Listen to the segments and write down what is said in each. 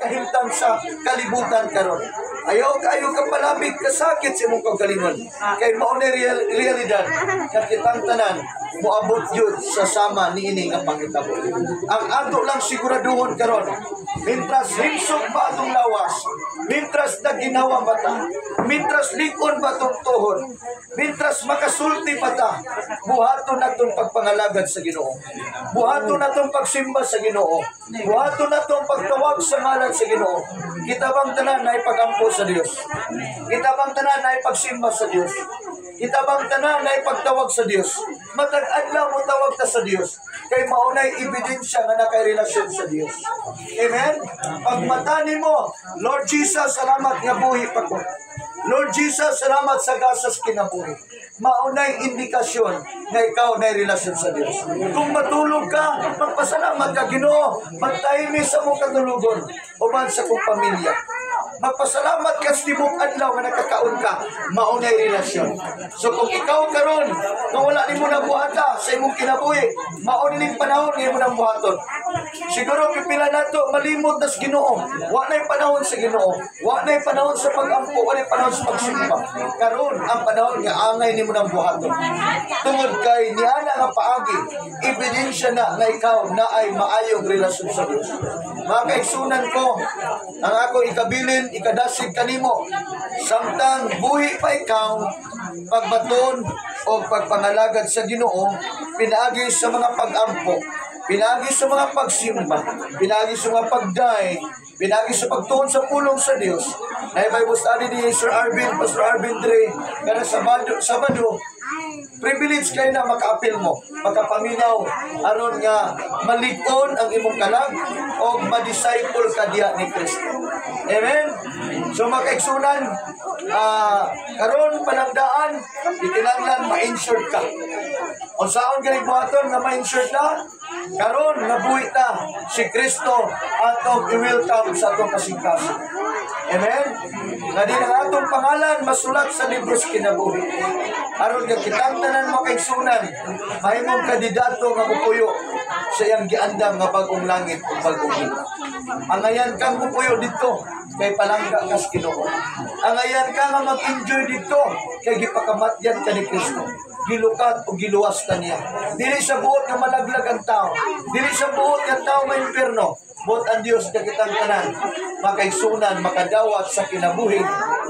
Kahimtang sa kalibutan karon. Ayaw kaayo ka palabig kasakit sa imong kaugalingon. Kay mao ni realidad nga kitang tanan moabot gyud sa sama niini nga panghitabo. Ang ato lang siguraduhon karon, mintras himsog pa atong lawas, mintras naginawa pa ta, mintras lig-on pa atong tuhod, mintras makasulti pa ta, buhaton naton pagpangalagad sa Ginoo. Buhaton naton pagsimba sa Ginoo. Buhaton naton pagtawag sa ngalan sa Ginoo. Kita bang tanan na ipagampo sa Dios? Kita bang tanan na ipagsimba sa Dios? Kita bang tanan na ipagtawag sa Dios? Matag adlaw mo tawag ta sa Dios. Kay mao nay ebidensya nga nakay relasyon sa Dios. Amen? Pag mata nimo, "Lord Jesus, salamat nga buhi pa ko. Lord Jesus, salamat sa gasas kinabuhi." Mao nay indikasyon nga ikaw nay relasyon sa Dios. Kung matulog ka, magpasalamat ka, "Ginoo, magtay mi sa mong katulugon uban sa kong pamilya." Magpasalamat ka sa tibok adlaw nga nakakaon ka, mao nay relasyon. So kung ikaw karon, kung wala nimo nabuhata sa imong kinabuhi, mao ning panahon nga imo nang buhaton. Siguro pipila nato malimot nas Ginoo. Wa na'y panahon sa Ginoo. Wa na'y panahon sa pag-ampo, wa na'y panahon sa pagsimba. Karon ang panahon nga angay nimo nang buhaton. Tungod kay niana nga paagi, ebidensya na nga ikaw na ay maayong relasyon sa Dios. Mga kaigsunan ko, ang ako ikabilin, ikadasig kanimo, samtang buhi pa ikaw, pagbaton o pagpangalagad sa Ginoo, pinaagi sa mga pag-ampo, pinaagi sa mga pagsimba, pinaagi sa mga pagday, pinaagi sa pagtuon sa pulong sa Dios. Na Bible study ni Sir Arvin, Pastor Arvin Dre, kada Sabado, Sabado, privilege kay na makaapil mo, makapaminaw, aron nga malig-on ang imong kalag o ma-disciple ka diha ni Kristo. Amen? So mga kaigsunan, karon panagdaan, di kinahanglan ma-insured ka. Unsaon ganing buhaton nga ma-insured ta? Karon nga buhi ta, si Kristo atong i-welcome sa atong kasing-kasing. Amen? Nga din ang atong pangalan masulat sa libro sa kinabuhi. Aron nga kitang tanan, mga kaigsunan, mahimong kandidato nga mupuyo sa iyang giandam nga bagong langit ug bagong yuta. Angayan kang mupuyo dito kay palangga kas Ginoo. Angayan ka nga mag-enjoy dito kay gipakamatyan ka ni Kristo. Gilukat o giluwas ka niya. Dili sa buot nga malaglag ang tao. Dili sa buot nga tao may impierno. Buot ang Dios nga kitang tanan makaigsunan makadawat sa kinabuhi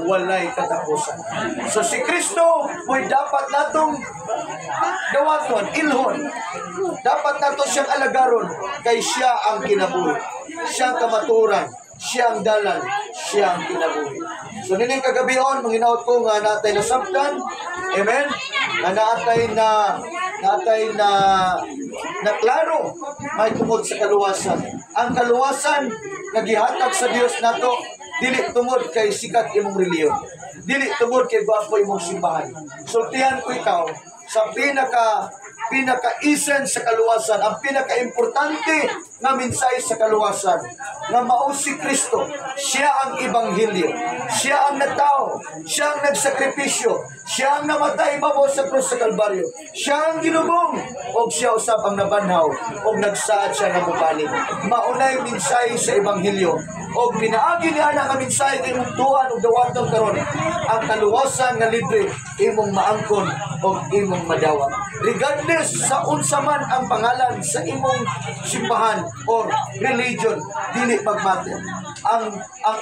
walay katapusan. So si Kristo mo'y dapat natong dawaton, ilhon. Dapat nato siyang alagaron kay siya ang kinabuhi. Siya ang kamaturan, siya ang dalan, siya ang kinabuhi. So nining kagabion, manghinaot ko nga natay nasabtan. Amen? Nga natay na klaro may tungod sa kaluwasan. Ang kaluwasan nga gihatag sa Dios nato dili tungod kay sikat imong relihiyon. Dili tungod kay gwapo imong simbahan. Sultihan ko ikaw sa pinaka pinaka-essence sa kaluwasan, ang pinaka-importante nga mensahe sa kaluwasan, nga mao si Kristo. Siya ang ebanghelyo. Siya ang natao. Siya ang nagsakripisyo. Siya ang namatay ibabaw sa krus sa Kalbaryo. Siya ang gilubong. Og siya usab ang nabanhaw. Og nagsaad siya nga mobalik. Maunay mensahe sa ebanghelyo. Og pinaagi niya na nga mensahe nga imong tuan ug dawaton karon, ang kaluwasan nga libre imong maangkon og imong madawat. Regardless sa unsa man ang pangalan sa imong simbahan or religion, dili magmatter. Ang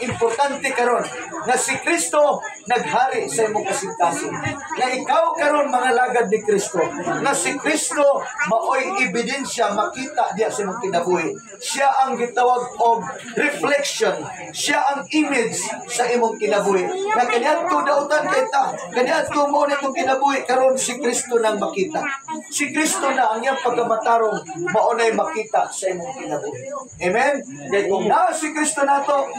importante karon nga si Kristo naghari sa imong kasing-kasing. Nga ikaw karon mga lagad ni Kristo. Nga si Kristo maoy ebidensya makita diya sa imong kinabuhi. Siya ang gitawag og reflection. Siya ang image sa imong kinabuhi. Nga kaniadto dautan kay ta, kaniadto mo nitong kinabuhi karon, si Kristo nang makita. Si Kristo na ang iyang pagkamatarong mao nay makita sa imong kinabuhi. Amen? Kay kung naa si Kristo nato,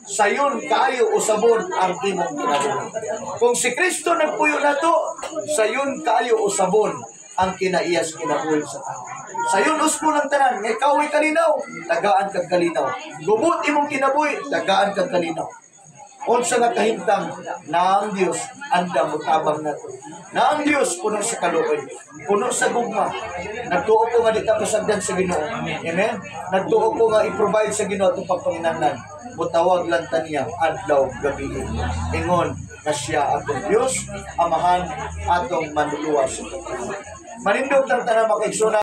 sayon kaayo usabon ang imong kinabuhi. Kung si Kristo nagpuyo nato, sayon kaayo usabon ang kinaiyas kinabuhi sa tao. Sayon usbon ang tanan, nga ikaw ay kalinaw, tagaan kag kalinaw. Gubot imong kinabuhi, tagaan kag kalinaw. Unsa nga kahimtang na ang Dios andam motabang nato. Na ang Dios puno sa kaluoy, puno sa gugma. Nagtuo ko nga di ta pasagdan sa Ginoo. Amen. Nagtuo ko nga i-provide sa Ginoo atong pagpanginahanglan. Mutawag lang ta niya adlaw gabi. Ingon nga siya atong Dios, Amahan, atong manluluwas. Manindog tang tanan, mga kaigsuonan.